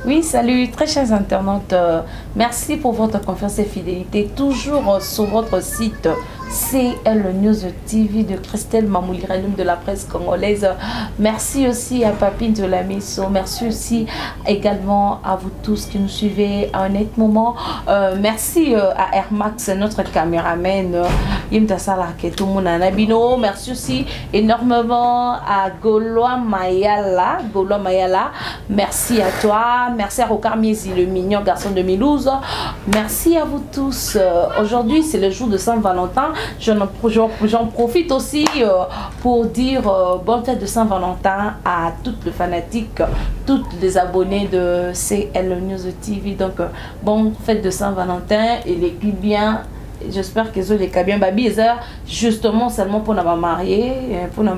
Oui, salut, très chers internautes. Merci pour votre confiance et fidélité. Toujours sur votre site CL News TV de Christelle Mamouliranum de la presse congolaise. Merci aussi à Papine de la Miso. Merci aussi également à vous tous qui nous suivez à un net moment. Merci à Air Max, notre caméraman. Merci aussi énormément à Gaulois Mayala. Gaulois Mayala, merci à toi. Merci à Rocard Miezi, le mignon garçon de Milouz. Merci à vous tous. Aujourd'hui, c'est le jour de Saint-Valentin. J'en profite aussi pour dire bonne fête de Saint-Valentin à toutes les fanatiques, toutes les abonnés de CL News TV. Donc, bonne fête de Saint-Valentin et les bien. J'espère que les bien babi justement seulement pour nous marier, pour nous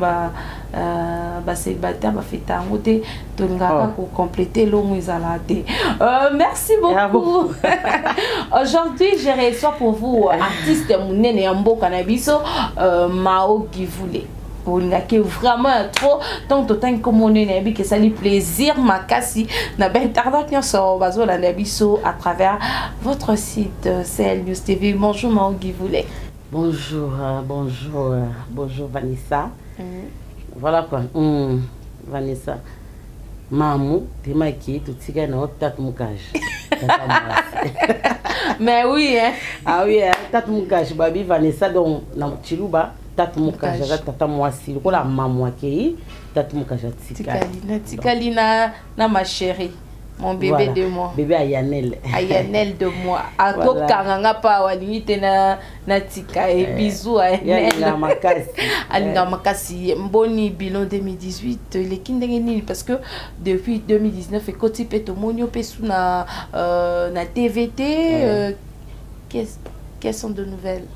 célibataire, fête à côté, tolingaka pour compléter l'eau ezala te. Merci beaucoup. Aujourd'hui, je reçois pour vous artiste munene ya mboka na biso, Mao Givule. Olingaki vraiment trop donc totangi komona nayebi ke esali plaisir makasi na bainternet nyonso bazolanda biso à travers votre site CL News TV. Bonjour Mao Givule. Bonjour, bonjour, bonjour Vanessa. Voilà quoi. Vanessa. Mamu, temaki totika na tatu mukaji. Mais oui hein. Ah oui hein, tatu mukaji babi Vanessa donc na Chiluba tatu mukaji aza tata mwasi lokola mamu akei tatu mukaji atikali. Tikali na na ma chérie. Mon bébé voilà. De moi. Bébé Ayanel. Ayanel de moi. Ako kanganga pa walingi te na na tika et bisous Ayanel. Alinga makasi. Alinga makasi. Mboni bilan 2018 les kindenge nini parce que depuis 2019 ekoti pe to monio pe sous na na TVT quelles sont de nouvelles?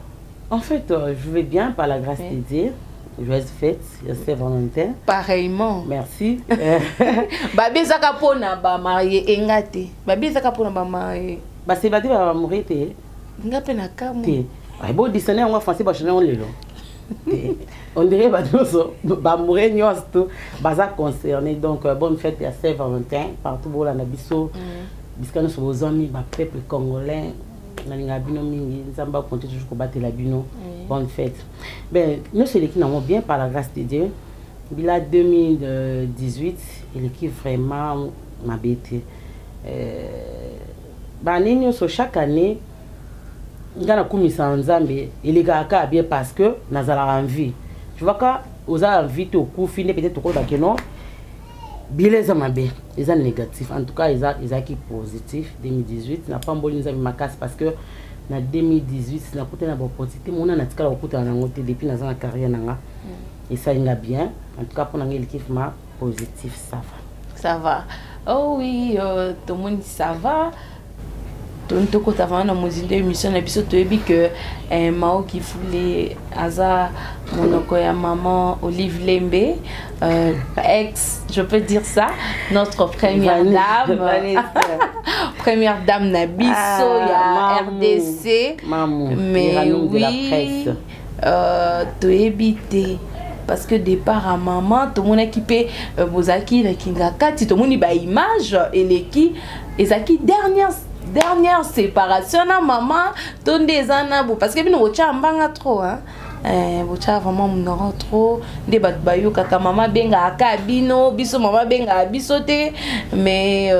En fait, je vais bien par la grâce de Dieu. Joyeuse fête, Saint-Valentin. Pareillement. Merci. Babi ezaka pona ba marié engate. Babi ezaka pona ba marié. Ba c'est babi ba marié te. Nga pe na kamu. Te. Ay bo dictionnaire en français ba changer lelo. On dirait ba nyonso ba marié nyonso tout baza concerné donc bonne fête ya Saint-Valentin partout bolanda biso. Bisika nyonso bozwami ba peuple congolais. Nalinga bino mingi nzamba compter toujours kobatela bino. Bonne fête. Ben nous c'est l'équipe bien par la grâce de Dieu. Bila 2018 l'équipe vraiment m'a bêté. Ba nini so chaque année ngana kumisa nzambe elekaka bien parce que nazala en vie. Tu vois quand oza en vie to kufi ne peut-être ko ba ke non. Bila eza mabe, eza négatif. En tout cas, eza qui positif 2018 na pamboli nzambe makasi parce que na 2018 na kuta na ba opportunité mona na tikala kokuta na ngote depuis na za carrière nanga. Et ça inga bien. En tout cas pour nga l'équipe ma positif, ça va. Ça va. Oh oui, tout le monde ça va. Tonto kota vraiment na mozindo émission na biso toyebi que Mao Givule aza monoko ya maman Olive Lembe, ex, je peux dire ça, notre première dame. Première dame na biso ya RDC. Mamu, mais Iranoum de la oui, presse. Toyebi te parce que départ à maman tout le monde équipé bozaki na kinga kati tout le monde ba image eleki ezaki dernière séparation na maman tonde ezana bo parce que bino bocha mbanga trop hein. Bocha vraiment monoro trop nde bato bayokaka mama benga aka bino biso mama benga biso te mais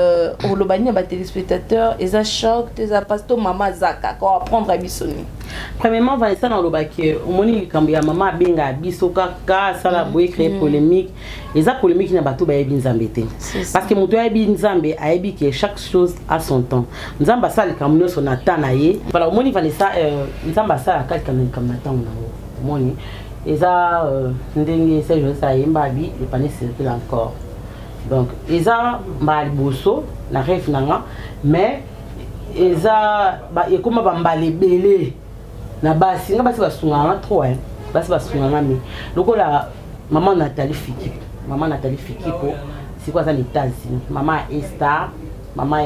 oloba nini ba téléspectateurs eza choc te eza pas to mama zaka ko apprendre biso ni. Premièrement Vanessa na oloba ke omoni likambo ya mama benga biso kaka sala boye créer polémique eza polémique na bato bayebi nzambe te. Parce que moto ayebi nzambe ayebi que chaque chose a son temps. Nzambe asala likambo nyonso na temps na ye. Voilà omoni Vanessa nzambe asala kaka likambo na temps na ye. Omoni eza ndenge Serge Joseph ayemba abi le panier circule encore. Donc eza mbala liboso na rêve nanga mais eza ba ekoma ba mbala ebele na basi nga basi basungana trop hein. Basi basungana mais lokola maman Nathalie Fikipo, maman Nathalie Fikipo c'est quoi ça les États-Unis, maman Esther, maman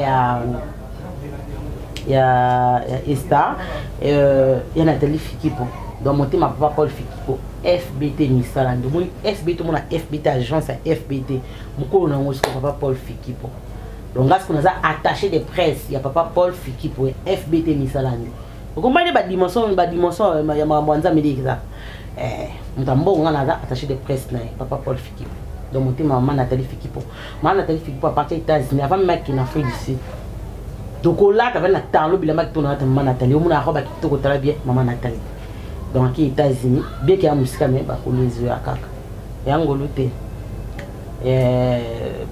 ya Esther, ya Nathalie Fikipo. Donc monter ma papa Paul Fikipo FBT misala ndo moni FBT mona FBT agence ya FBT mukolo na ngo papa Paul Fikipo. Donc nga sikoyo naza attaché de presse ya papa Paul Fikipo FBT misala nde. Okombani ba dimension ba dimension ya makambo ya Nzambe nde eza. Eh, moto ya mbongo nga naza attaché de presse na ye papa Paul Fikipo. Donc motema mama Nathalie Fikipo. Mama Nathalie Fikipo à partir États-Unis avant même akende Afrique du Sud. Tokolata bana na talo bilamba kitoko na mama Nathalie. Omona robe kitoko tala bien mama Nathalie. Donc aki États-Unis bien qu'il y a musika mais bakolo ezoya kaka. Yango te.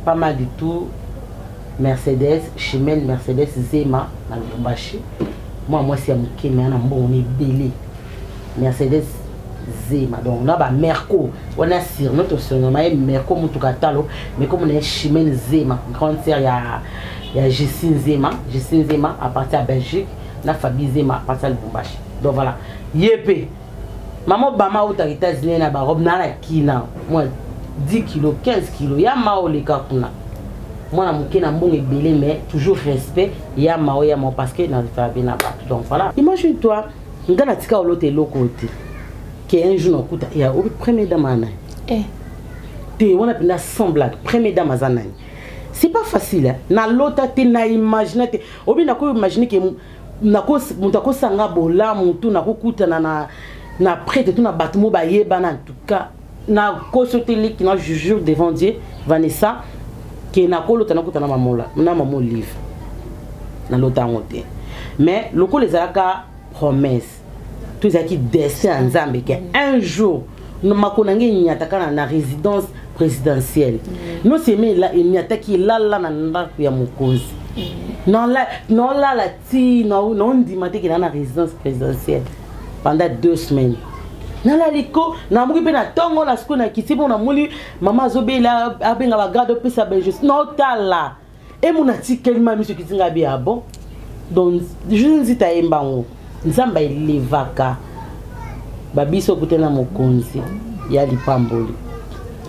Pas mal du tout. Mercedes, Chimène Mercedes Zema na Lubumbashi. Moi mwasi ya moke mais na mbongo na ebele. Mercedes Zema. Donc on a ba Merco, on a surnom to surnom ye Merco mutuka talo, mais comme on est Chimène Zema, grande sœur ya Justine Zema, Justine Zema à partir de Belgique, na Fabi Zema à partir de Lubumbashi. Donc voilà. Yep. Maman Obama aux États-Unis na ba robe na la kina. Moi 10 kilos, 15 kilos, ya mao leka kuna. Moi na moke na mbongo ebele mais toujours respect ya mao ya mao parce que na fa bien na bato. Donc voilà. Imagine toi, nga na tika olote eloko te. Que un jour nakuta ya obi première dame ana. Eh. Te wana penda sans blague, première dame azana. C'est pas facile hein. Na lota te na imaginer te. Obi na ko imaginer que na ko mutu akosanga bolamu tu na kokutana na prêtre tu na bato mo bayebana en tout cas na kosoteliki na jure devant Dieu Vanessa ke na kolota nakutana mamola na mamo Olive na lota yango te mais lokola ezalaka promesse to ezalaki destin ya Nzambe ke un jour makolo na ngai enyataka na résidence présidentielle non seulement enyataki elala na ndako ya mokonzi naolala ti naondima te kenda na résidence présidentielle pendant 2 semaines nalali ko namoki mpe na ntongo na sikoyo na kiti mpo namoni mama azobela abenga bagrade opesa benjus naotala emona tikeli ma miso ekiti ngai be ah bon. Donc je nzita yemba yango Nzambe elevaka babiso okutani na mokonzi ya lipamboli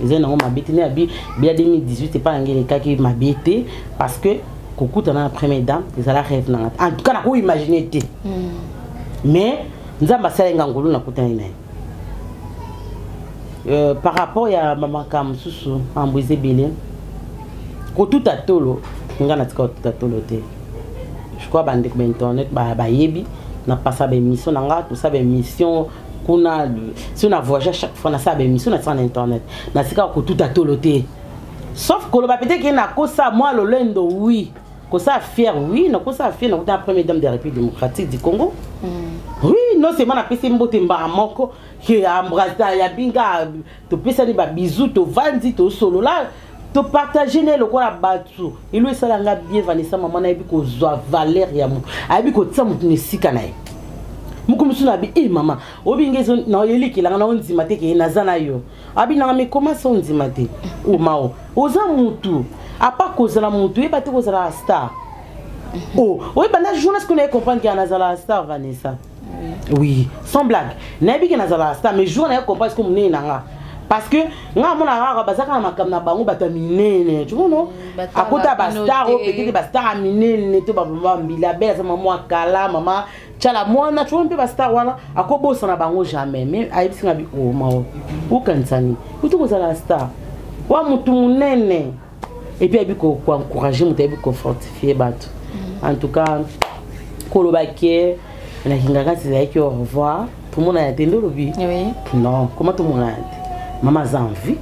eza nango mabe te ne abi bia 2018 epa nange elekaki mabe te parce que kokutana na première dame ezala rêve nanga en tout cas nakoimagine te mais Nzambe asali nga ngolu nakutani na ye. Par rapport ya makambo mosusu mambo eza ebele kotuta tolo nga natika kotuta tolo te. Je crois bandeko ba internet bayebi napasa baémission na nga tosala baémission kuna si na voyage chaque fois nasala baémission natika na internet nasika kotuta tolo te sauf koloba peut-être ke nakosa mwa lolendo oui kosala fier oui nakosala fier nakuta na première dame de la République démocratique du Congo. Oui, non seulement napesi mbote mbala moko ke embrasa ya binga topesani babizu tovandi tosolola topartage ne lokola bato elo esalanga bien. Vanessa mama nayebi kozwa valeur ya motu ayebi kotia motu na esika na ye moko mosusu na abi e mama obinga naoyelikelanga na ondima te ke naza na yo abi nanga mais comment ça ondima te omao oza mutu apa kozala mutu oyeba te kozala star oh oyeba na journaliste ko naye comprendre ke nazala star Vanessa. Oui, sans blague nayebi ke nazala star mais jour naye comprendre ce que monene na nga parce que nga mona kaka bazaka na makambo na bango bato ya minene tu vois non akota bastar oyo peut-être bastar ya minene to bamama Mbila Bel aza mama akala mama Tiala mwana tu vois mpe bastar wana akobosana bango jamais mais ayebisi nga bi o mao okanisa nini uti kozala star wa motu monene et puis ayebi koencourage moto ayebi kofortifie bato. En tout cas koloba ke nakingaka ti ezalaki au revoir tomonana te nde olobi non comment tomonana te mama aza en vie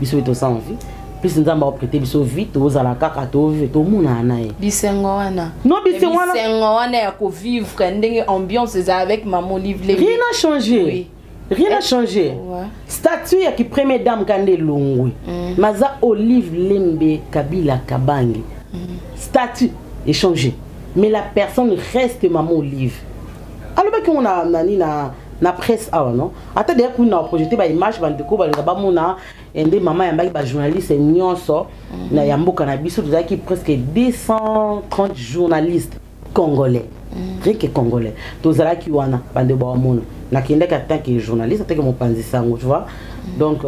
biso mpe toza en vie plus Nzambe aoprêter biso vie tozala kaka tovivre tomonana na ye. Bisengo wana. Non, bisengo wana. Bisengo wana ya kovivre ndenge ambiance eza avec mama Olive Lembe. Rien n'a changé, oui. Rien n'a changé, ouais. Statut ya ki première dame kande elongwe maza Olive Lembe Kabila Kabange. Statut échangé mais la personne reste maman Olive. Alobaki ngo na nani na presse awa non ata deya kuna projeté baimage bandeko balinga bamona nde mama yambaki bajournaliste nyonso na ya mboka na biso. Tozalaki presque 230 journalistes congolais, rien que congolais tozalaki wana. Bandeko bawamona nakendaki en tant que journaliste, en tant que mopanzi sango, tu vois. Donc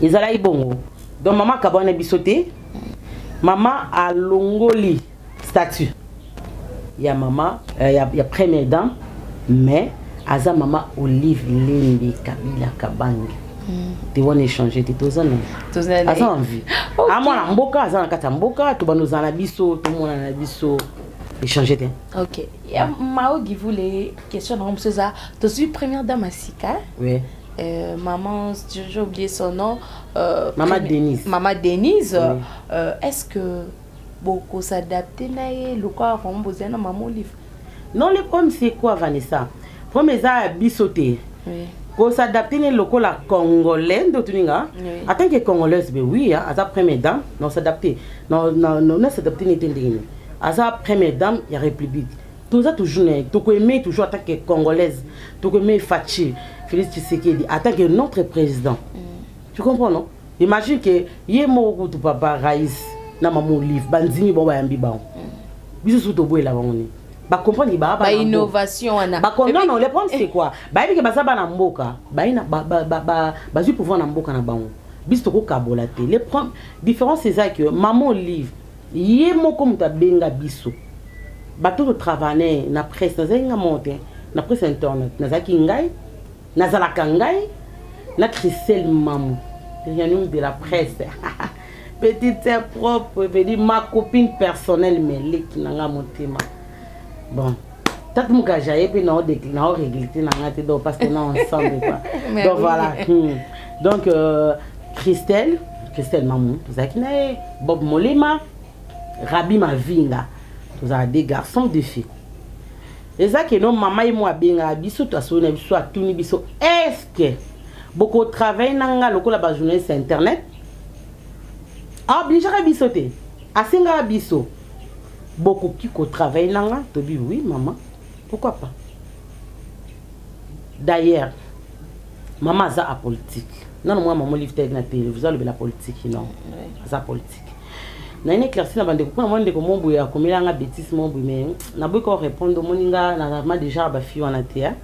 ezalaki bongo. Donc mama akabwana biso te mama alongoli statut ya mama ya première dame mais aza mama Olive Lembe Kabila Kabange. Te wana échange te, toza na aza en vie, amwana mboka, aza na kati ya mboka, tobanda ozala na biso, tomona na biso, échange te. Ok, ya Mao Givule, question na mosusu eza, tozwi première dame ya sika. Oui. Maman, j'ai oublié son nom. Maman Denise. Maman Denise. Oui. Est-ce que beaucoup s'adapter na ye lokola vraiment bozali na Maman Olive? Non, le problème, c'est quoi, Vanessa? Problème eza ya biso te. Oui. Kos'adapter ne lokola Congolais nde otuninga. Oui. En tant que Congolaise, ben oui, hein, aza première dame, non s'adapter, non, non, non, non, s'adapter nete ndenge nini? Aza première dame ya République, toza toujours na tokoaimer toujours en tant que Congolaise, tokoaimer Fatshi Félix Tshisekedi en tant que notre président. Tu comprends, non? Imagine que ye moko kutu papa Raïs na Mama Olive bandimi bango, bayambi bango, biso su toboyela bango nini? Bacomprendre baa. Bainnovation wana. Non, non, le problème, c'est quoi? Bayebi ke baza bana mboka, bazwi pouvoir na mboka na bango, biso tokokabola te. Le problème, différence eza ke Mama Olive ye moko moto abenga biso bato totravaille na presse. Nazalaki nga moko te na presse internet, nazalaki ngai, nazalaka ngai na Christelle Mamu Rianum de la presse, petite sœur propre, veut dire ma copine personnelle, mais leki na nga motema. Bon, tata mokaja ye mpe nao régler te na nga te, donc parce que na ensemble quoi. Mais donc oui. Voilà. Donc Christelle Mamou, tozalaki na ye, Bob Molema, Rabi Mavinga, tozala des garçons, deux filles. Eza ke no mama ye mo abengaka biso, to asoli na biso, atuni biso: est ce que bokotravaille na nga lokola bajournaliste ya internet? Aobligeaka biso te, asengaka biso: bokoki kotravaille na nga? Tobi: oui mama, pourquoi pas? D'ailleurs mama aza apolitique nano. Mwa mama Olive teki na télévision alobela politique, non, aza politique. Naini éclairci na bandeko mpona mwa ndeko mo boye akomelanga bétise mo boye, mais naboyi ko répondre. Omoni nga nazama déjà bafi wana te, hein.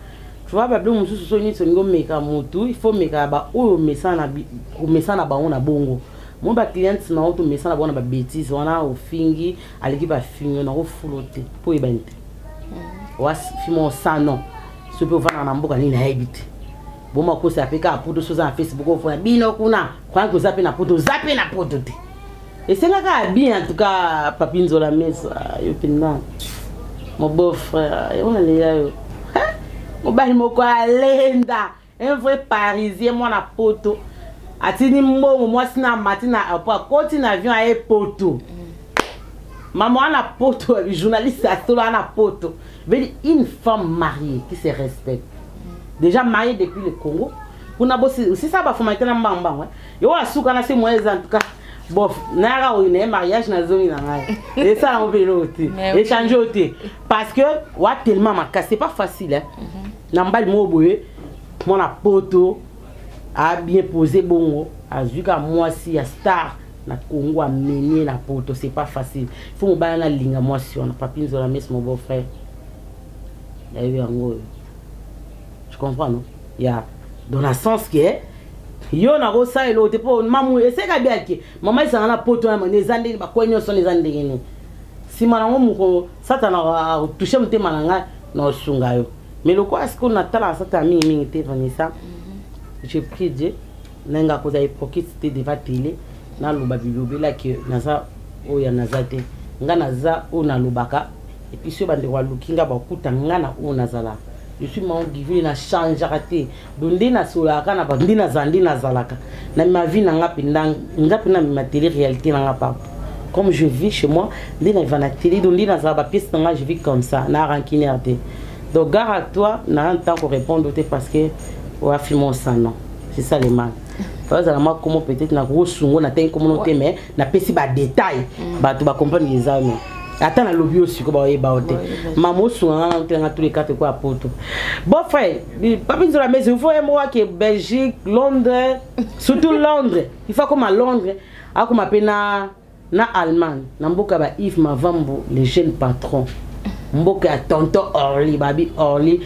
Tu vois, babilo mosusu so nini, olingi omeka motu, il faut omeka baoyo omesana na bango na bongo. Mo bacliente na yo, tomesana bango na babétise wana, ofingi aleki bafingi na kofulo te mpo oyebani te wafima osano. So mpe ovandaka na mboka nini, nayebi te. Boma kosa mpe kaka poto, so oza na Facebook ofona bino kuna, kwanke oza mpe na poto, oza mpe na poto te. Esengaka bien. En tout cas, Papi Nzola Meso, yo mpenza mon beau frère, yo nalela yo, mobali moko alenda, un vrai Parisien, mwana poto, atindi mbongo, mwasi na mati na apo, akoti na avion, aye poto. Mama wana poto, journaliste asolo wana poto, veut dire une femme mariée qui se respecte, déjà mariée depuis le Congo kuna. Bosisa baformalité na mbango mbango, yo asuka na se moyen eza. En tout cas, bof, nayaka oyo naye mariage, nazongi na ngai, esalango mpe eloko te, échange oyo te, parce que wa tellement makasi, c'est pas facile, hein? Na mobali moko boye, mwana poto a bien posé bongo, azwi ka mwasi ya star na Congo, amenie na poto, c'est pas facile. Faut mobali nalinga mwasi wana. Papi Nzola Mes, mon beau frère, yayebi yango oyo, tu comprends, non? Ya dans la sens que yo nakosalela oyo te, mpo mamu eseka biake mama esanga na poto wana mane eza ndenge bakwei nyonso wana eza ndenge nini. Nsima nango moko Satana atouche motema na ngai na osunga yo, mais lokola sikoyo natalaka Satana mingimingi te, Vanessa, je prie Dieu ndenge akozala hypocrite te devant télé, naloba bilobelaki naza oyo naza te. Nga naza oyo nalobaka, et puis soki bandeko baluki nga, bakuta nga na oyo nazala. Je suis Mao Givile, na changeaka te. Donc nde nasololaka na bato, nde nazala, nde nazalaka na ma vie na nga mpenza. Nga mpenza mema télé réalité na nga partout comme je vis chez moi, nde naviva na télé. Donc nde nazala bapièce na nga, je vis comme ça, na rancunière te. Donc gare à toi na ntan korépondre te, parce que oafilme osano, c'est ça le mal. Bazala mwa komo peut-être nakosungo na tengi komono te, mais napesi badétail, bato bacomprendre eza. Mais ata nalobi oyo sikoyo, baoyeba yo te. Mama osunga nga na tous les quatre ko ya poto. Bon frère Papi Nzola Mesi, il faut ye moko ake Belgique, Londres, surtout Londres. Il faut akoma Londres, akoma mpe na Allemagne, na mboka ba Yves Mavambo, le jeune patron, mboka ya tonton Orly, babi Orly,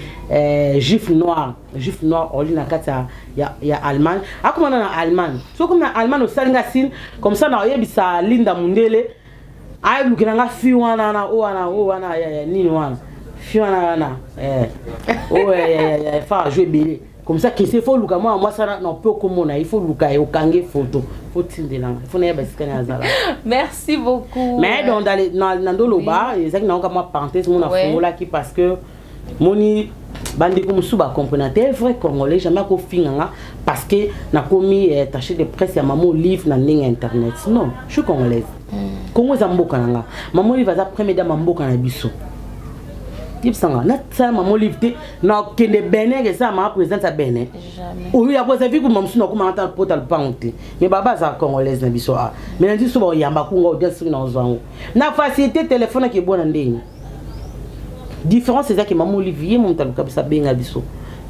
juif noir, juif noir Orly na kati ya Allemagne. Akoma na Allemagne. Soki okomi na Allemagne, osali nga signe comme ça, na oyebisa Linda Mundele ayelukela nga fi wana na oyo wana, oyo wana ya nini wana, fi wana wana oyo fa ajo ebele. Comme ça kese, faut luka mwana mwasi wana na mpe okomona, il faut luka ye, okange photo, faut tindelanga, il faut nayeba esika na azala. Merci beaucoup. Mais donc na ndoloba ezalaki nango ka mwa parenthèse mo nafungolaki, parce que moni bandeko mosusu bacomprena te. Vrai Congolais jamais akofinga nga parce que nakomi attaché de presse ya Mama Olive na ndenge ya internet. Non, je suis congolaise. Congo eza mboka na nga. Mama Olive aza première dame ya mboka na biso. Yebisanga, nasala Mama Olive te, nakende Benin, esala mama présidente ya Benin. Oyo ya koza vi kuma mosusu, nakoma ata pota lupango te. Mais baba azala congolaise na biso. A mais nandi so bakoyamba kunga audience, soki nazwa yango na facilité, telefone akebona ndenge. Différence ezaki Mama Olive ye moto aluka biso, abenga biso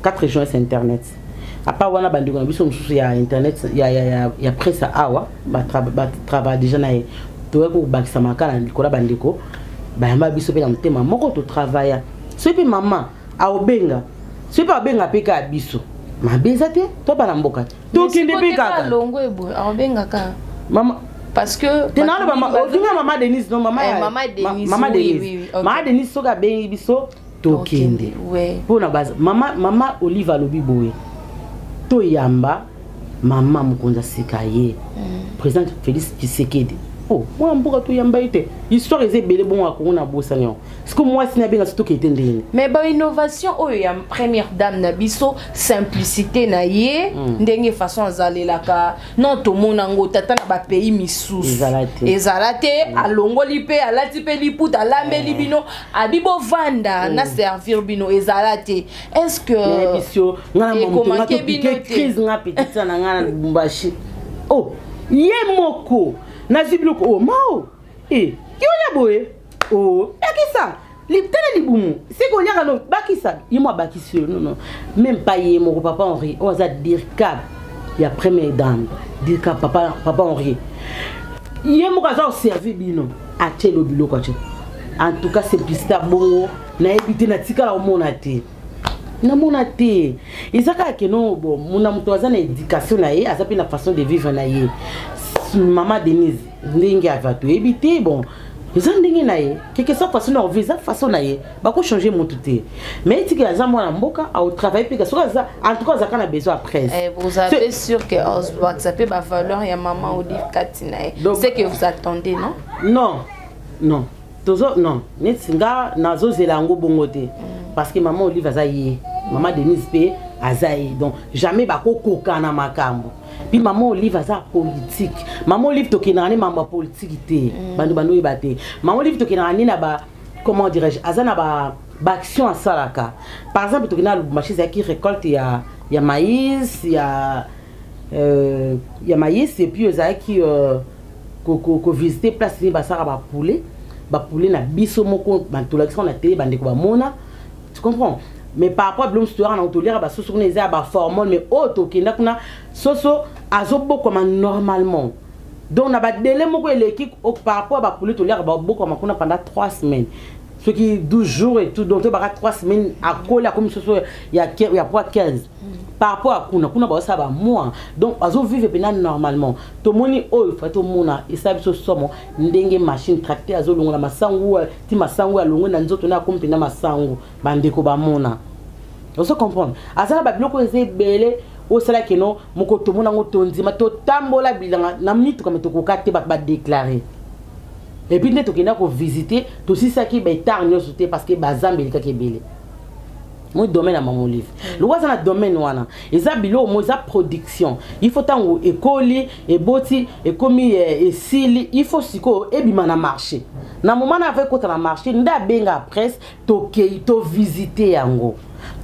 4 juin internet. Apa wana bandeko na biso mosusu ya internet ya presse awa batravaille déjà na ye, toyaki kobakisa makala likolo ya bandeko bayamba biso mpe na motema moko totravailla. Soki mpe mama aobenga, soki mpe abenga mpe kaka biso, mabe eza te. To bana mboka te, tokende mpe kaka. Longo eboye aobengaka. Mama. Parce que te na ofinga Mama Denise, non, mama. Eh, Mama Denise. Mama oui, Denise. Oui, ok. Mama Denise, soki abengi biso, tokende. Mpona mama Olive alobi boye, toyamba mama mokonzi asika ye, président Félix Tshisekedi. Oh, mwana mboka, toyamba ye te. Histoire eza ebele bongo ya Kongo na bosani yango. Siko mwasi na abenga so, tokende te ndenge. Mais bainnovation oyo ya première dame na biso, simplicité na ye, ndenge façon azalelaka, non, tomona yango tata na bapays misusu. Ezala te. Ezala te. Alongoli mpe, alati mpe liputa, alambeli bino, abi bovanda na servir bino, ezala te. Est ce que nayebi so nga na moto nga ekomanke bino topike te? Crise nga petite na nga na Lubumbashi. Oh, ye moko nazwi biloko o mao e yolia boye o bakisa tala libumu seke oliaka no bakisa ye mo abakisi yo. Non, non, même pas. Ye moko papa Henri oyo aza dircab ya première dame, dircab papa Henri, ye moko aza koservi bino, atielo biloko atie. En tout cas, simplicité ya bongo nayebi te, natikala komona te, namona te. Eza kaka keno bon, mona moto aza na éducation na ye, aza mpe na façon de vivre na ye. Mama Denise, ndenge ava toyebi te. Bon, eza ndenge na ye, quelque soit façon na ovie, eza façon na ye, bakochange motu te. Mais etikela aza mwana mboka, aotravaille mpe soki aza, en tout cas azalaka na besoin ya presse. Eh, vous avez sûr que vous avez ba valeur ya Maman Olive kati na ye. Donc- C'est que vous attendez, non? Non, non, tozo non, neti nga nazozela yango bongo te, parce que Mama Olive aza ye, Mama Denise mpe aza ye, donc jamais bakokoka na makambo. Puis Mama Olive aza politique. Mama Olive tokendaka ne mambo ya politike te, bando oyeba te. Mama Olive tokendaka ne na ba, comment dirais-je, aza na ba baaction asalaka. Par exemple, tokenda na Lubumbashi, ezalaki récolte ya maïs, ya maïs, et puis ezalaki kovisite place nini basalaka bapoulet, bapoulet na biso moko tolakisaka na télé, bandeko bamona, tu comprends? Mais par rapport à biloko mosusu toyaka na toliaka basoso kuna, eza ya baformole. Mais oyo tokenda kuna, soso azobokama normalement, donc na badélai moko eleki par rapport à bapoulet toliaka, babokama kuna pendant 3 semaines, soki 12 jours et tout. Donc toyebaka 3 semaines akoli, akomi soso ya poids 15. Par rapport à kuna, kuna bazosala bamois, donc azovivre mpena normalement. Tomoni oyo fa tomona esala biso somo, ndenge machine tracteur azolongola masangu ti masangu alongwe na nzoto na akomi mpena masangu, bandeko bamona. Ozo comprendre? Aza na babiloko eza ebele osalaki no moko, tomona yango, tondima, totambola bilanga na mituka, me tokoka te, bato badéclare. Et puis nde tokenda kovisite, tosisaki bahectare nyonso te, parce que bazamba elekaki ebele. Moi, domaine ya Mama Olive, lokwa aza na domaine wana, eza biloko mo eza production. Il faut ntango ekoli, eboti, ekomi, esili, il faut sikoyo ebima na marché. Na moment na ava ekota na marché, nde abenga presse, tokei tovisite yango,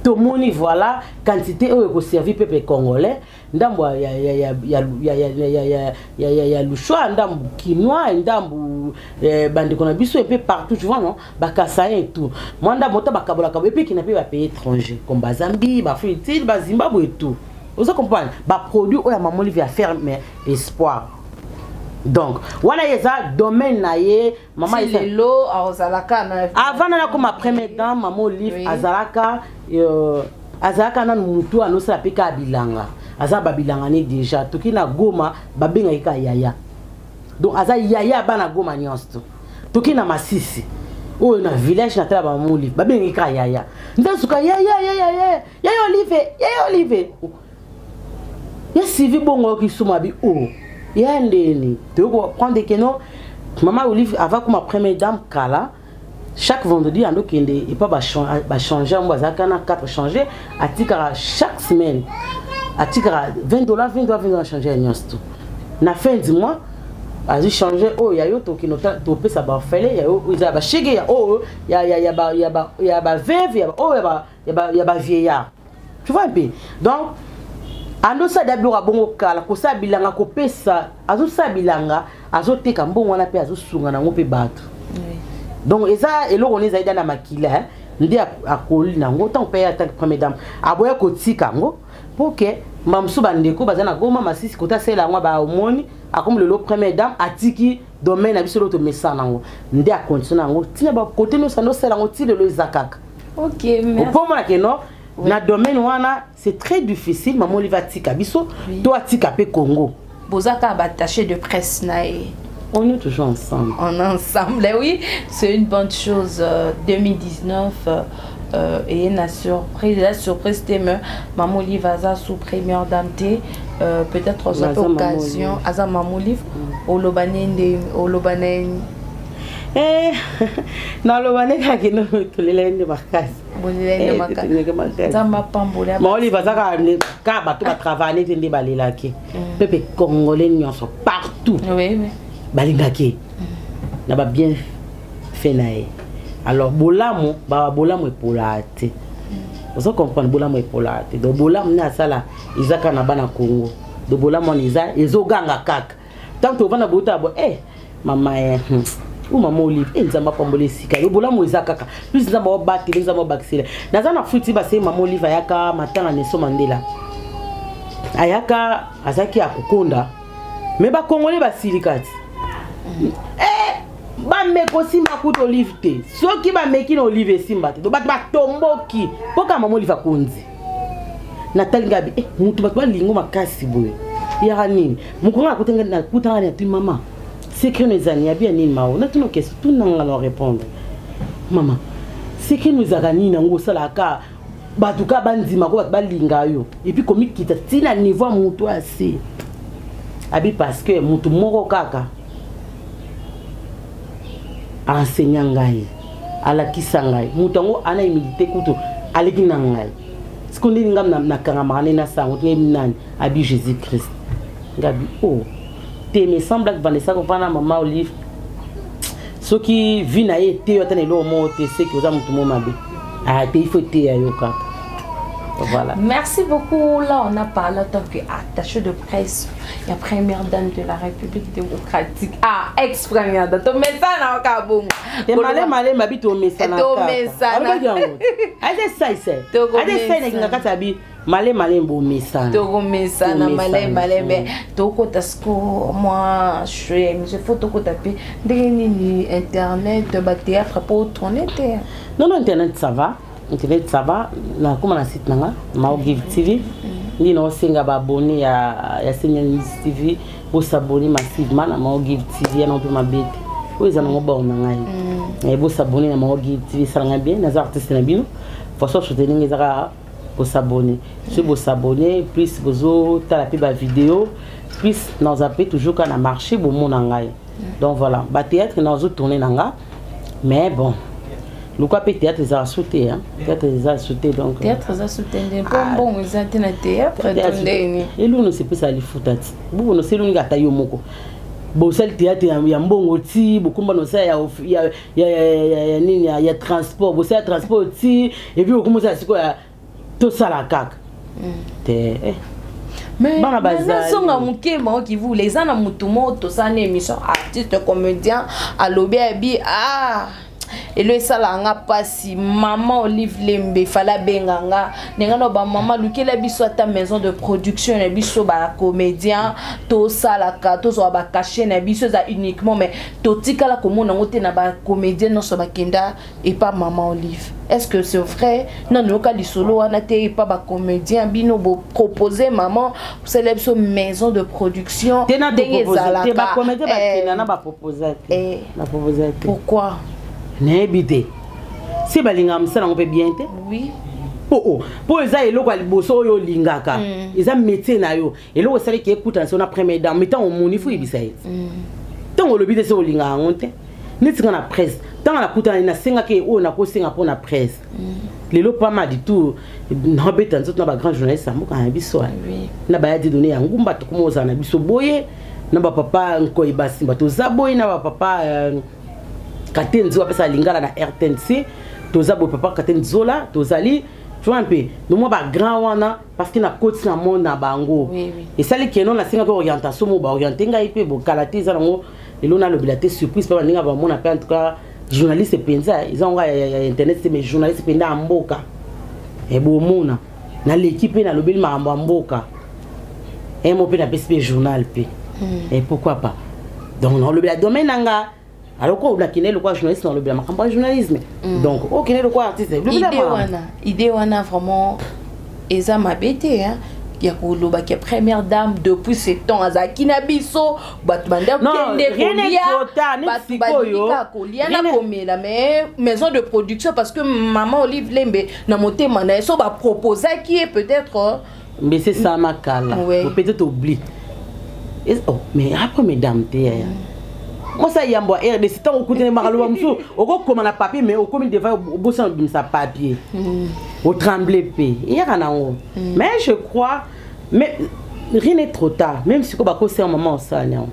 tomoni voilà quantité oyo ekoservi peuple congolais, ndambo ya lushois, ndambo kinois, ndambo bandeko na biso epe partout, tu vois, non, bakasayen et tout, mwa ndambo ta bakabolaka epe ekenda mpe bapays étranger comme bazambie, baafrique, bazimbabwe et tout. Oza comprendre? Baproduit oyo ya Mama Olive ya ferme Espoir, donc wana ye eza domaine na ye, mama. Ti lelo azalaka na Avant nana koma première dame, Mama Olive azalaka nanu mutu anosala mpe kaka bilanga, aza babilanga ne déjà. Toki na Goma, babengaki kaka yaya, donc aza yaya ya bana Goma nyonso. Toki na Masisi, Oyo na village na tala ba Olive, babengi kaka yaya. Nde suka yaya yaya yaya, yaya Olive, yaya Olive. Ya Sylvie bongo kisuma bi o. Ya ndeni. Tu comprendre que non Maman Olive avant comme première dame kala chaque vendredi ando kende et pas ba changer yango bazalaka na 4 changer atikaka chaque semaine atikaka 20 $, 20 $, 20 $ changer ya nyonso to na fin du mois azwi change oyo ya yo tokende topesa baorphelin ya yo eza ya bashege ya oyo ya baveuve ya oyo ya bavieillard, tu vois un peu. Donc andosala biloko abongo kala kosala bilanga kopesa azosala bilanga azoteka mbongo wana mpe azosunga nango mpe bato. Donc eza eloko wana ezali da na makila nde akoli nango. Ntango mpe ye atanke première dame aboya kotika yango mpo ke bamosusu bandeko baza na Goma, Masisi kota asala yango baomoni akomi lelo première dame atiki domaine na biso lelo tomesana yango nde akontinue yango ntina bakote nyonso ande osala yango ti lelo eza kaka. Ok, merci. Opo omona ke non, na domaine wana c'est très difficile mama Olive atika biso to atika mpe Congo. Boza kaka baattaché de presse na ye. On est toujours ensemble. On est ensemble, oui, c'est une bonne chose. 2019 et na surprise, la surprise te me mama Olive aza sous première dame te peut-être ozwa mpe occasion aza mama Olive oloba nde oloba nini? Eh, naloba nde kaka kende tolela ye nde makasi. Bolela nde makasi, Nzambe apambola. Mama Olive aza kaka bato batravaille nete nde balelaki pepe congolais nyonso partout balingaki na babien fait na ye. Alors bolamu baba bolamu epolaka te, ozo comprendre, bolamu epolaka te. Donc bolamu nde asala eza kaka na bana Congo. Donc bolamu wana eza ezoganga kaka tant tovanda bota bo eh mama eh, u mama Olive e Nzambe apambola esika yo bolamu eza kaka plus Nzambe aobatela Nzambe aobakisela. Naza na futi base mama Olive ayaka matanga Nelson Mandela ayaka azalaki ya kokonda me bakongole basilika ti eh, bameka osimba kuta Olive te soki bameki na Olive esimba te. To bato batomboki mpo kaka mama Olive akonzi. Natali ngabi eh, mutu bato balingo makasi boye yaka nini mokongo nakutanga na tuni mama secret no ezali yabi ya nini mao natuna question tunanga na répondre mama secret no ezalaka nini yango osalaka bato ka bandima ko bato balinga yo et puis komikita ntina niveau ya motu ase abi parce que motu moko kaka enseignant ngai alakisa ngai moto yango ana humilité kutu aleki na ngai siko ndeni ngai nakangamaka nde nasango ngebi nani abi Jésus Christ ngabi o oh. Te me semble que Vanessa kovanda mama Olive soki vi na ye eteyo ata na eloko moko te seki oza motu mo mabe ah te il faut eteya yo kaka. Voilà. Merci beaucoup. Là, on a parlé en tant qu'attaché de presse. La première dame de la République démocratique. Ah, ex-première dame. Tomesana bon. Te male male mabi tomesana. Tomesana. Aze sai sai. Aze sai na kati abi male male bomesana. Tokomesana male male tokota siko mwa shwe monsieur faut tokota mpe ndenge nini internet bathéâtre mpo tourne te? Non non, internet ça va, internet ça va. Nakóma na site nanga Maogive TV ndi naosenga baabonné ya Seigneur News TV bosabonner massivement na Maogive TV yana mpe mabe te oyo eza nango bao na ngai bosabonner na Maogive TV esalanga bien. Naza artiste na bino façon soutenir eza kaka kosabonner. Soki bosabonner plus bozotala mpe bavideo plus naza mpe toujours kaka na marché bomona ngai. Donc voilà, bathéâtre nazotourne na nga mais bon luka mpe théâtre ezala su te, théâtre eza su te donc. Théâtre eza su te nde mpo mbongo eza te na théâtre to ndeni? Eloko nosepesa lifuta ti buku noselongi ata yo moko bosali théâtre ya mbongo ti bokumba nosala ya nini ya transport bosala transport ti et puis bokumba osala sikoyo tosala kaka te. Bana bazonga moke mao kivula eza na motu moko tosala na émission artiste comédien alobi abi ah elo esalaka nga mpasi mama Olive Lembe fala abenga nga ndenge na bamama lukela biso ata maison de production na biso bacomédien tosalaka tozwa bacachet na biso eza uniquement mais totikala komona yango te na bacomédien nyonso bakenda epa mama Olive. Est ce que c'est vrai? Nano yoka lisolo wana te epa bacomédien bino bopropose mama osala biso maison de production ndenge ezalaka? Bacomédien bakenda na baproposa te, baproposa te. Pourquoi? Nayebi te si balingaka mosala yango mpe bien te. Oui. Po po eza eloko ya liboso oyo olingaka, eza métier na yo. Eloko esalaki ekutana so na première dame, mais ntango omoni, fo oyebisa ye. Ntango olobi te, so olingaka yango te. Neti nga na presse, ntango nakutana, nasengaki oyo nakosenga mpo na presse. Lelo pas mal du tout, nabeta nzoto na bagrand journaliste ya mboka na biso, na baya Dieudonné ya ngumba, tokoma ozala na biso boye, na bapapa Nkoi Basimba, toza boye na bapapa Kate Nzo, apesa lingala na RTNC, toza boye, papa Kate Nzola, tozali, tu vois un peu, nomwa bagrand wana, parce que nakoti na monde na bango. Esali keno nasengaki orientation mo, baoriente ngai mpe bokala te. Eza nango lelo nalobela te, surprise mpe bandenge bamona mpe. En tout cas, journaliste mpenza eza ngo ya internet te, mais journaliste mpenza ya mboka, ebomona naleki mpe nalobeli makambo ya mboka mo mpe napesi mpe journal mpe. Et pourquoi pas? Donc nalobela domaine na nga. Alors ko nakende lokola journaliste, nalobela makambo ya journalisme. Donc okende lokola artiste. Idée wana, idée wana vraiment eza mabe te, hein? Ya kolobaki ya première dame, depuis ce temps azalaki na biso, bato banda kende kolia, bato balingi kolia na komela, mais maison de production, parce que maman Olive Lembe na motema na ye, so baproposaki ye peut-être. Mbese esalama kala, peut-être oublie. Oh, mais après mesdames te, yaya mwasi ayambo ya RDC, ntango okutani makaloba mosusu, okokoma na papier, mais okomi devant, obosana obimisa papier, otremble mpe eyaka nango. Mais je crois, mais rien n'est trop tard. Même sikoyo bakosala, mama osala yango,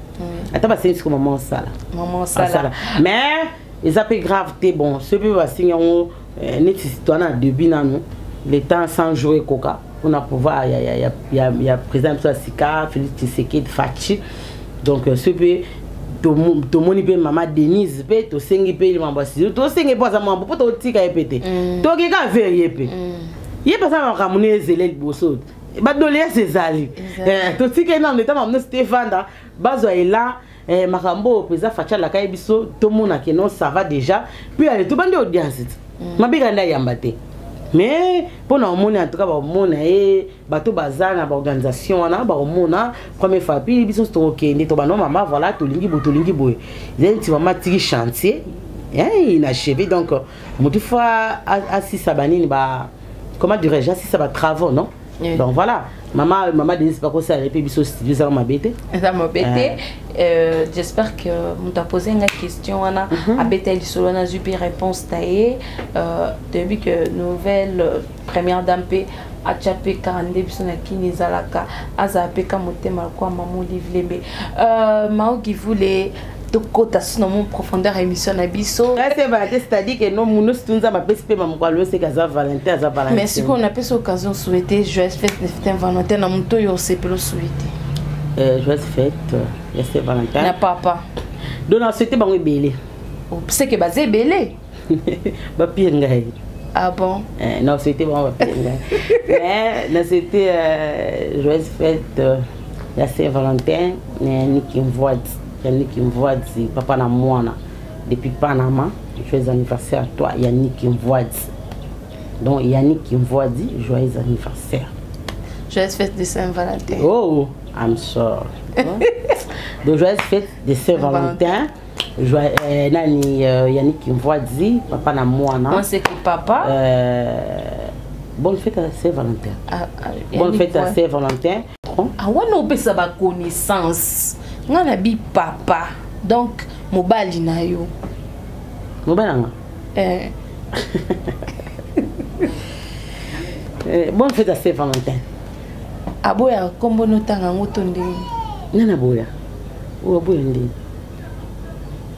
ata basengi sikoyo, mama osala. Mama osala. Mais eza mpe grave te. Bon, soki mpe basengi yango, neti toa na début nanu, le temps 100 jours ekoka mpona pouvoir ya président biso ya sika, Félix Tshisekedi Fatshi. Donc soki mpe tomoni mpe mama Denise mpe tosengi mpe mambo ya studio, tosengi mpo aza mambo mpo totika ye mpe te, tokeka vers ye mpe, ye mpe aza makambo ne ezele liboso, badoléance ezali, totika ye nano. Eta makambo nyonso te, evanda, bazwa elan makambo oyo président Fatshi alaka ye biso, tomona ke non, ça va déjà. Puis ale tobandi audience te, mabeka nde ayamba te, mais mpona omoni, en tout cas bakomona ye, bato baza na baorganisation wana bakomona première fois. Puis biso nyonso tokokende, tobanda: mama, voilà, tolingi boye, tolingi boye. Eza neti mama atiki chantier inachevé, donc motu fo asisa banini ba, comment dirais-je, asisa batravaux, non? Oui. Donc voilà, mama Denise bakosala mpe biso studio, ezaka mabe te. Eza mabe te. J'espère que moto apose nga question wana, abeta lisolo wana, azwi mpe réponse na ye. Toyebi que nouvelle première dame mpe atya mpe kaka nde biso na kini ezalaka, azala mpe ka motema lokola mama Olive Lembe. Maoki Vule, tokota so na mo profondeur ya émission na biso. Saint Valentin, c'est-à-dire que non, munu nyonso Nzambe apesi mpe mamokolo oseka, aza Valentin, aza Valentin. Mais sikoyo napesi occasion, souhaiter joyeuse fête de Saint Valentin na moto oyo osepela osouhaiter. Joyeuse fête ya Saint Valentin na papa. Donc na souhaité bango ebele. Seke baza ebele. Bapire ngai. Ah bon? Non, c'était bon, bapire ngai, mais na souhaité joyeuse fête ya Saint Valentin na Yannick Mvoadi, Yannick Mvoadi, papa na mwana depuis Panama. Joyeux anniversaire à toi, Yannick Mvoadi. Donc Yannick Mvoadi, joyeux anniversaire. Joyeuse fête de Saint-Valentin. Oh, I'm sorry. Donc joyeuse fête de Saint-Valentin. Nani Yannick Mvoadi, papa na mwana. Moi, c'est que papa. Bonne fête à Saint-Valentin. Ah, ah, Bonne Yannick fête à Mvoadi. Saint-Valentin. Ah, wana opesa baconnaissance nga na bi papa, donc mobali na yo. Mobali nanga. Eh. Bonne fête à Saint-Valentin. Aboya nkombo notanga yango to ndenge? Nani aboya? Oyo aboya ndenge?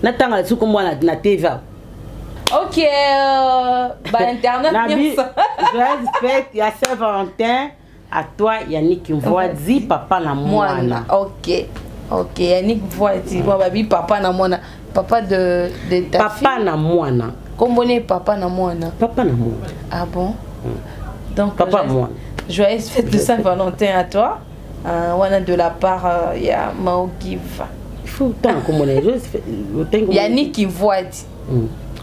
Natanga lisusu kombo wana na TV awa? Ok, bainternet Nabi, nyonso. Joyeuse fête ya Saint-Valentin à toi, Yannick Mvoadi, papa na mwana. Mwana. Ok, Yannick Mvoadi, bon, babi papa na mwana, papa de ta Papa fille. na mwana. Kombo ne papa na mwana. Papa na mwana. Ah bon? Donc Papa mwana. Joyeuse fête de Saint-Valentin à toi, wana de la part ya Mao Give. Il faut tanga kombo na ye. Joyeuse fête, otangi kombo na ye. Yannick Mvoadi.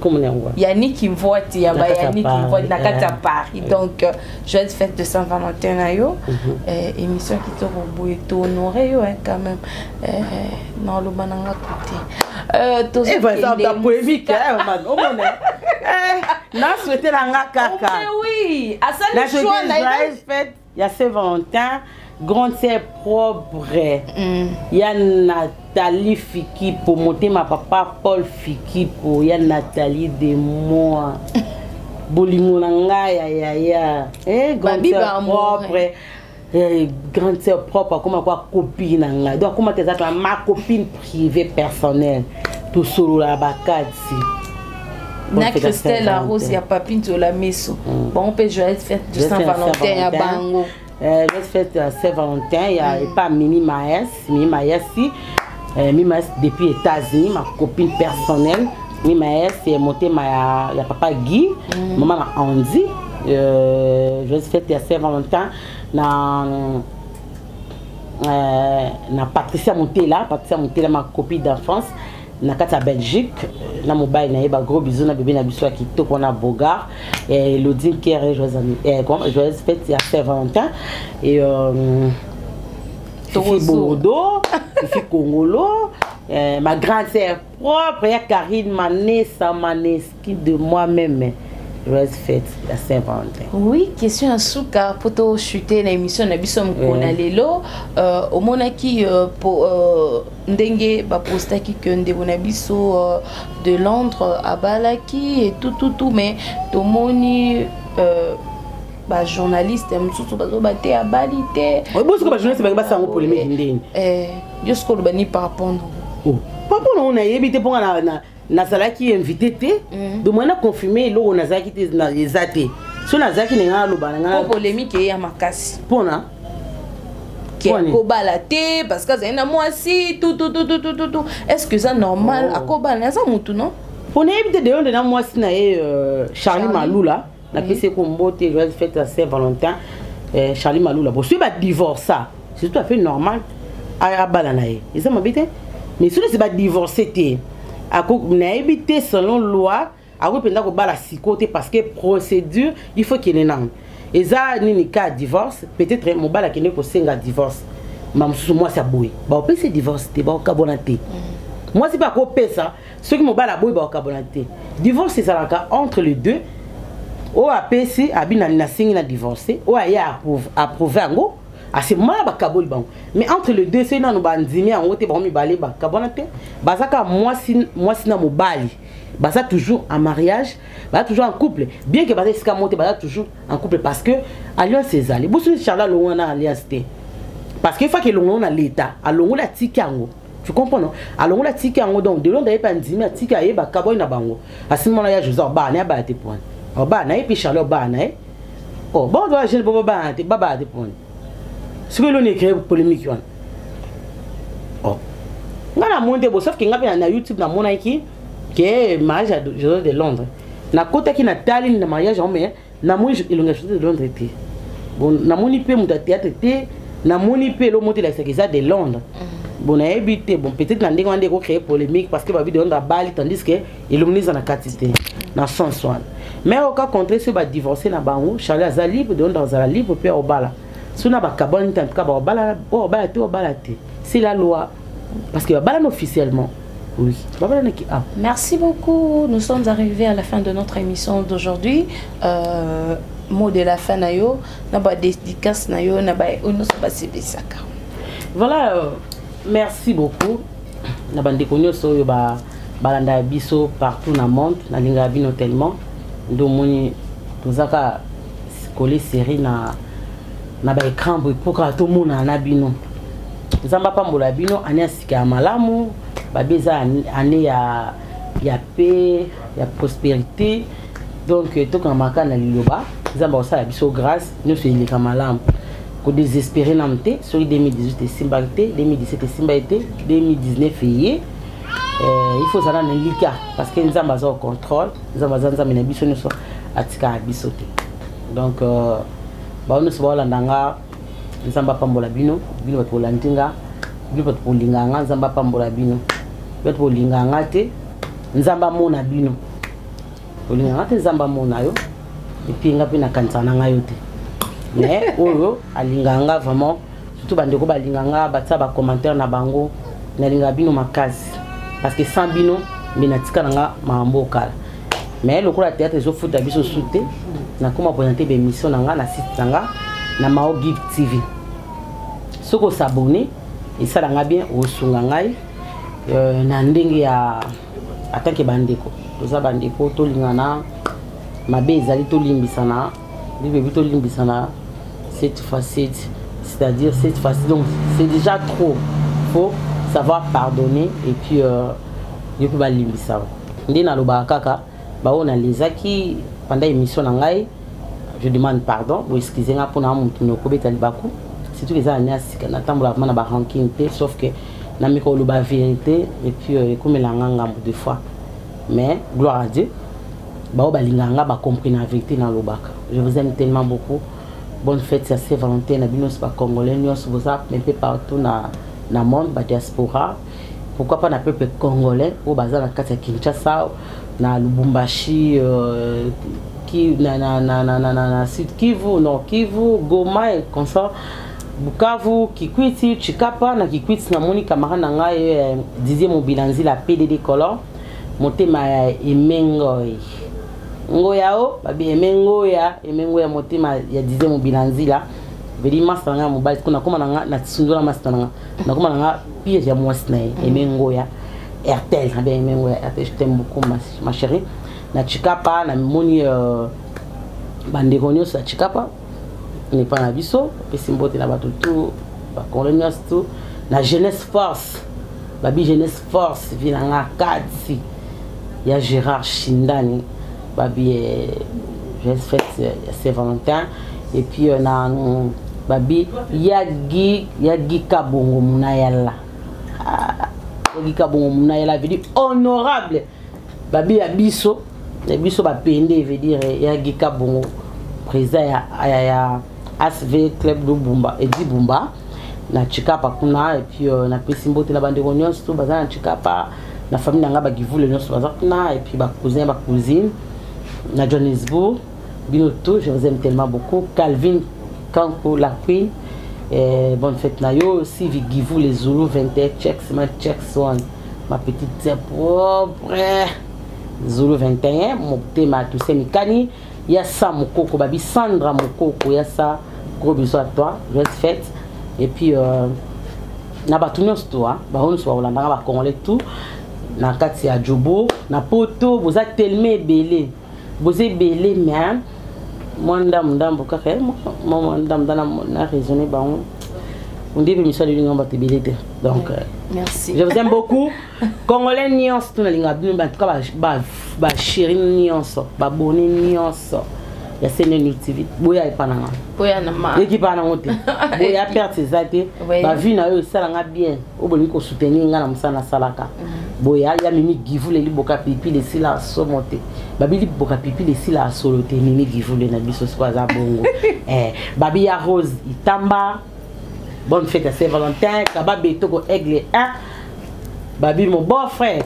Komona yango. Yannick Mvoati ya ba Yannick Mvoati na kati ya Paris. Donc joyeuse fête de Saint-Valentin na yo. Émission kitoko boye to honorer yo hein, quand même. Na loba na nga côté. Tozo kende polémique hein man. Omona. Na souhaiter na nga kaka. Oh, oui, asali choix na joyeuse fête ya Saint-Valentin. Grande sœur propre. Ya Nathalie Fikipo, motema papa Paul Fikipo, ya Nathalie de moi. Bolingo na ngai ya ya ya. Eh, grande sœur propre. Eh, grande sœur propre akoma kwa copine na ngai. Donc akoma teza ma copine privée personnelle. Tosolola bakati. Na Christelle Rose ya Papi Nzola Meso. Bon, on peut joyeuse fête de Saint-Valentin ya bango. Joyeuse fête à Saint-Valentin, il y a pas Mimi Maes, Mimi Maesi, Mimi Maes depuis États-Unis, ma copine personnelle. Mimi Maes est montée ma ya papa Guy, maman Andy. Joyeuse fête à Saint-Valentin na na Patricia Montela, Patricia Montela ma copine d'enfance. Na kati ya Belgique, na mobile na ye ba gros bisous na bébé na biso ya kitoko na Bogar et Elodie Kerr, joyeuse fête ya Saint-Valentin et Fifi Bordeaux, Fifi Congolo, ma grande sœur propre ya Karine Manessa Maneski de moi-même. Joyeuse fête ya Saint-Valentin. Oui, question ya suka po to chuter na émission na biso mokona lelo, omonaki po ndenge bapostaki ke ndeko na biso de Londres abalaki et tout tout tout, mais tomoni ba journaliste mosusu bazoba te abali te. Bosiko ba journaliste bangi basango polémique ndeni. Yo siko oloba ni par rapport nango? Oh, par rapport nango nayebi te mponga na nazalaki invité te. Donc moi na confirmer eloko nazalaki te eza te. So nazalaki na nga aloba na nga. Po polémique eya makasi. Mpona? Ke akobala te parce que azali na mwasi tout tout tout tout tout tout tout. Est-ce que ça normal? Akobala aza mutu non? Mpona yebi te de na mwasi na ye Charlie Malula napesi ye kombo te. Joyeuse fête ya Saint-Valentin, Charlie Malula. Bon, soki badivorça, c'est tout à fait normal abala na ye, eza mabe te. Mais soki si badivorce te, nayebi te, selon loi akoki mpenza kobala sikoyo te parce que procédure il faut kende nano. Eza nini ka divorce, peut-être mobali akende kosenga divorce, ma mosusu mwasi aboyi, baopesa divorce te, baokabona te. Mwasi mpe akopesa, soki mobali aboyi, baokabona te. Divorce ezalaka entre les deux, oyo apesi abi nasengi na divorce, oyo aye approuve yango, à ce moment-là bakaboli bango. Mais entre les deux, soki nano bandimi yango te, bango mibale bakabona te. Baza kaka mwasi mwasi na mobali, baza toujours en mariage, baza toujours en couple, bien que baza esika moko te, baza toujours en couple parce que alliance ezali. Bosoki Charles alongo na alliance te, parce que faki elongo na l'état, alongoli, atiki yango, tu comprends non? Alongoli, atiki yango. Donc de Londres ayebi, andimi, atiki, ayeba kaboi na bango. Asimona ya José obaa na ye, abaya te poine, obaa na ye, puis Charles obaa na ye. Oh bon, doit jeune bo babaya te, babaya te poine. Soki eloni ecrée polémique wana, oh nga namoni te. Bo sauf ke nga mpe na YouTube namonaki ke mariage ya José de Londres, nakotaki, natali na mariage yango, mais namoni elongi ya José de Londres te. Bon, namoni mpe moto ya théâtre te, namoni mpe elo moko elakisaka eza de Londres. Bon, nayebi te. Bon, peut-être na ndenge wana nde ekocréer polémique parce que babi de Londres abali, tandis que elongi eza na kati te na sens wana. Mais au cas contraire, soki badivorce na bango, Charlie aza libre, de Londres azala libre mpe obala. So na bakabwani te, en tout cas baobala, oyo obala te, obala te, c'est la loi parce que babalani officiellement. Oui, babalanaki ah. Merci beaucoup. Nous sommes arrivés à la fin de notre émission d'aujourd'hui. Mot de la fin na yo, na ba dédicace na yo, na ba oyo nyonso basebisaka. Voilà, merci beaucoup na bandeko nyonso oyo balanda ya biso partout na monde. Nalingaka bino tellement. Nde omoni tozaka kole série na baécran boye mpo kaka tomonana na bino. Nzambe apambola bino. Année ya sika ya malamu, babi eza année ya paix, ya prospérité. Donc tokangamaka na liloba Nzambe akosala biso grâce, nyonso eleka malamu. Kodésespérer nanu te. Soki 2018 esimbaki te, 2017 esimbaki te, 2019 eye, il faut ozala na lika parce que Nzambe aza au contrôle. Nzambe aza Nzambe na biso nyonso, atikaka biso te. Donc bao nyonso baolanda nga, Nzambe apambola bino. Bino bato bolandi nga, bino bato bolinga nga, Nzambe apambola bino. Bato bolinga nga te, Nzambe amona bino. Olingaka te, Nzambe amona yo. Et puis nga mpe nakanisaka na ngai yo te, mais oyo alingaka nga vraiment, surtout bandeko balingaka nga, batia bacommentaire na bango, nalingaka bino makasi, parce que sans bino mbe natika na nga makambo okala. Mais lokola théâtre ezofuta biso su te, nakoma présente baémission na nga na site na nga na Mao Give TV. Soki osabone, esalanga bien, osunga ngai na ndenge ya atanke bandeko. Toza bandeko, tolingana. Mabe ezali, tolimbisana. Bible ebi tolimbisana 7 fois 7, c'est-à-dire 7 fois 7. Donc c'est déjà trop, faut savoir pardonner et puis yo mpe balimbisa. Nde nalobaka kaka, baoyo nalezaki pendant émission na ngai, je demande pardon, boexcuse nga mpona motu nokobeta libaku, surtout eza na ya sika, natambola vraiment na baranking te, sauf que nameka koloba vérité et puis ekomelanga ngambo deux fois. Mais gloire à Dieu, bao balingaka nga bacompris na vérité nalobaka. Je vous aime tellement beaucoup. Bonne fête ya Saint Valentin na bino nyonso, bacongolais nyonso boza un peu partout na monde, badiaspora, pourquoi pas na peuple congolais oyo baza na kati ya Kinshasa, na Lubumbashi, ki, na, na, na, na, na, na, na Sud Kivu, Nord Kivu, Goma et consort, Bukavu, Kikwiti, Chikapa. Na Kikwiti namoni camarade na ngai Didier Mobilanzi, la PDD Color, motema ya Emengoi Ngoya o babi Emengoya, Emengoya, motema ya Didier Mobilanzila veli masta na ngai ya mobali. Siko nakoma na nga nasundola masta na nga, nakoma na nga pire ya mwasi na ye, Emengoya Airtel, abe Emengoya Airtel, je t'aime beaucoup, ma chérie. Na Chikapa namoni bandeko nyonso ya Chikapa nepa na biso, apesi mbote na bato tu, bakongole nyonso tu, na Jeunesse Force, babi Jeunesse Force, vi na nga kati ya Gérard Shindani, babi joyeuse fête ya Saint Valentin. Et puis na babi ya Gi Kabongo Munayala, ah, ya Gi Kabongo Munayala veut dire honorable, babi ya biso, ya biso bapende, veut dire ya Gi Kabongo, président ya ASV Club Lubumba, Edi Bumba na Chikapa kuna. Et puis napesi mbote na bandeko nyonso tu baza na Chikapa, na famille na nga bagivule nyonso baza kuna, et puis bacousin, bacousine na Johannesburg, bino tout, je vous aime tellement beaucoup. Calvin Kanko, la queen, et bonne fête na yo. Sylvie Givou, les Zulu 21 checks, ma checks one, ma petite sœur propre Zulu 21, motema Toussaint Mikani ya sa Mokoko, babi Sandra Mokoko ya sa, gros bisous à toi, joyeuse fête. Et puis na bato nyonso to bango nyonso bakolandanga, bacongolais tout na kati ya Jobo, na Poto, boza tellement ebele, boza ebele, mais mwa ndambo ndambo kaka, mwa ndambo na raisonne bango onde mpe misala elinga bato ebele te. Donc merci. Je vous aime beaucoup, congolais nyonso to nalinga bino, en tout cas bachéri nyonso, babone nyonso ya CNN TV, boya epa na nga. Boya na ma. Ekipa nango te, boya, perte eza te. Bavie na oyo esalanga bien, oyo bolingi kosoutenir nga na mosala nasalaka, boya. Ya Mimi Givule, liboka pipile esila somo te, babi liboka pipile esila solo te. Mimi Givule na biso siko aza bongo. Babi ya Rose Itamba, bonne fête à Saint-Valentin. Kaba Betoko Aigle 1, babi mon beau frère,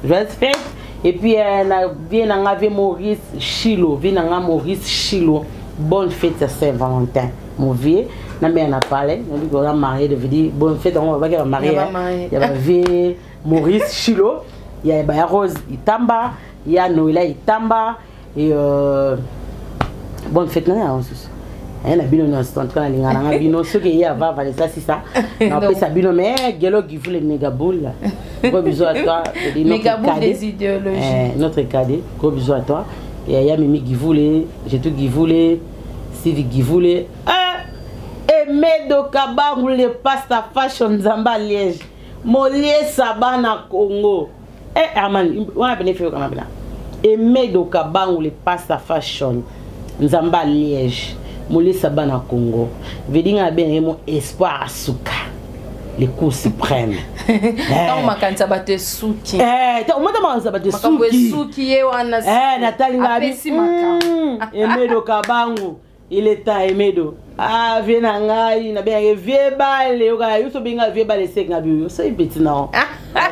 joyeuse fête. Et puis na vie na nga, vie Maurice Chilo, vie na nga Maurice Chilo, bonne fête à Saint-Valentin, mon vieux. Na mère na parlé, on dit qu'on a marié de dire bonne fête, on va pas marié. Il y a vieux Maurice Chilo, il y a ba Rose Itamba, il y a Noëlla Itamba et bonne fête na ya ensuite. Na bino nyonso, en tout cas nalinga nanga bino. Soki ye ava Vanessa sisa, napesa bino, mais Gelo Gifu, le mégaboule, gros bisous à toi. Mégaboule des idéologies. Notre cadet, gros bisous à toi. Et ya Mimi Givoule, Jetou Givoule, Sylvie Givoule, ah, Emedo Kabangu, le pasta fashion, Nzamba Liège, moliesa bana Congo. Eh Arman wana pene fe okanga mpena Emedo Kabangu, le pasta fashion, Nzamba Liège, molesa bana Congo, vedinga abengaki mo espoir asuka, le coup suprême. Ntango makanisa bato esuki. Omota makanisa bato. Makambo esuki, ye wana. Natalinga. Apesi makambo. Emedo Kabangu, il est temps. Emedo, ah, vie na ngai nabengaki vie bale, yoka yo so benga vie bale, seke nga biyo so epeti nao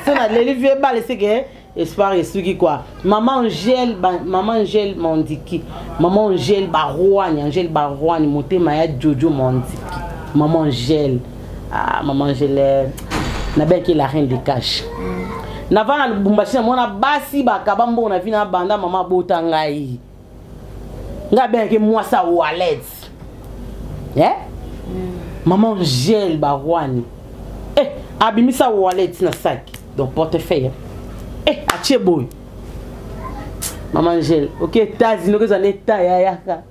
so naleli vie bale, seke. Espoir esuki quoi. Maman Angèle, ba, Maman Angèle Mandiki, Maman Angèle Barouani, Angèle Barouani, motema ya Jojo Mandiki. Maman Angèle, ah Maman Angèle, nabengaki la reine de cash. Nava na Lubumbashi namona basi bakaba mbongo na vi na banda mama abota ngai. Ngai abengaki mwasi ya wallet. Eh? Maman Angèle Barouani. Eh, abimisa wallet na sac. Donc portefeuille. Eh, atie boy. Maman Angèle, ok, États-Unis, ok, en état ya yaka.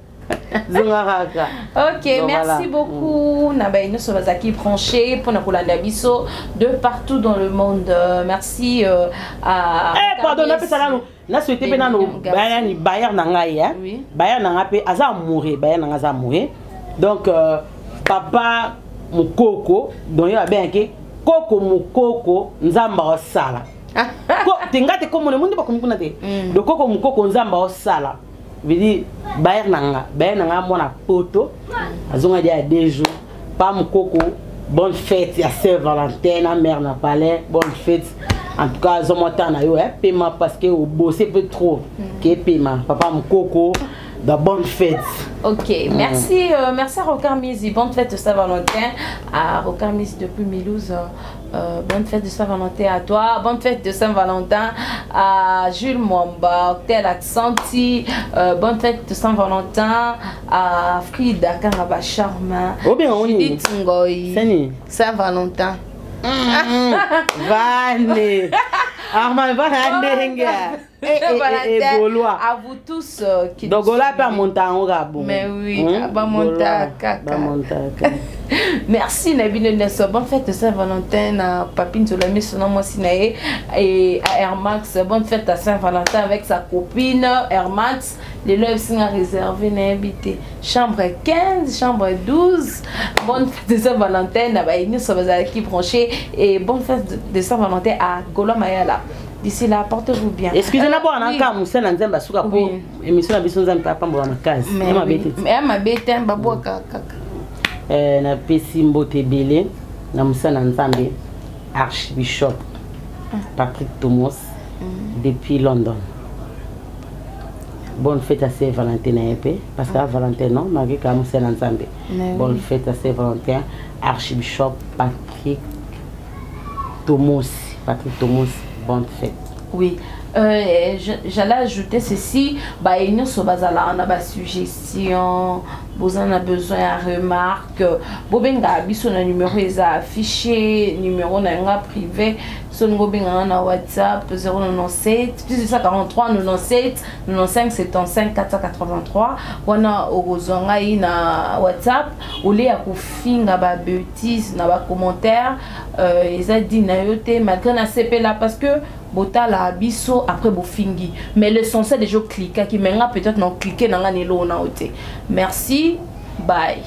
Zonga kaka. Ok, Donc, merci voilà. beaucoup. Na ba nyonso bazaki branché pour na kolanda biso de partout dans le monde. Merci à Eh, pardon, napesa nanu na souhaité mpe nanu bayani bayer na ngai, hein. Oui. Bayer na ngai mpe aza amoureux, bayer na ngai aza amoureux. Donc papa Mokoko, donc ye babengaki Koko Mokoko Nzambe osala. Te nga te komona mundi bakomi kuna te. Donc Koko Mokoko Nzambe osala. Veut dire bayer na nga mwana poto azonga dia ya 2 jours. Pa Mokoko, bonne fête ya Saint-Valentin na mère na palais, bonne fête. En tout cas, azomwa temps na yo, eh, pema parce que obose peu trop. Ke pema papa Mokoko, da bonne fête. Ok, merci, merci à Rocard Mizi. Bonne fête de Saint-Valentin à Rocard Mizi depuis Mulhouse. Bonne fête de Saint-Valentin à toi. Bonne fête de Saint-Valentin à Jules Mwamba, Octel Accenti. Bonne fête de Saint-Valentin à Frida Karaba Charma. Oh bien, on y est. Judith Ngoy. Sani. Saint-Valentin. Vane. Armand vana ndenge. Eh, eh, eh, eh, Gaulois. À vous tous qui Donc nous Gaulois mpe suivez. amonta yango kaka bongo. Mais oui, bamonta kaka. Bamonta kaka. Merci na bino nyonso. Bonne fête de Saint-Valentin na Papi Nzola Miso na mwasi na ye et à Air Max. Bonne fête à Saint-Valentin avec sa copine Air Max. Lelo esinga réservé na yebi te, chambre 15, chambre 12. Bonne fête de Saint-Valentin na baye nyonso bazalaki branché et bonne fête de Saint-Valentin à Golo Mayala. D'ici là, portez-vous bien. Excusez na bwana Oui. kaka mosala Nzambe asuka po émission na biso, Nzambe apambola makasi. Mais Ya mabe oui. te. Mais ya mabe te, babwaka kaka. Eh, napesi mbote ebele na mosala na Nzambe Archbishop Patrick Thomas depuis London. Bonne fête à Saint Valentin na ye mpe, parce que a Valentin non malgré kaka mosala na Nzambe. Mais Bonne oui. fête à Saint Valentin, Archbishop Patrick Thomas, Patrick Thomas, bonne fête. Oui. J'allais ajouter ceci, bah, nyonso bazala na ba suggestion, boza na besoin ya remarque, bobenga biso na numéro eza affiché, numéro na nga privé, soki obenganga na WhatsApp 097 plus 243 97 95 75 483, wana okozwa ngai na WhatsApp. Ole ya kofinga ba bêtise na ba commentaire, eza di na yo te, malgré nasepela parce que botala biso après bofingi, mais l'essentiel déjà cliquaki, mais nga peut-être na cliquer na nga na eloko na yo te. Merci, bye.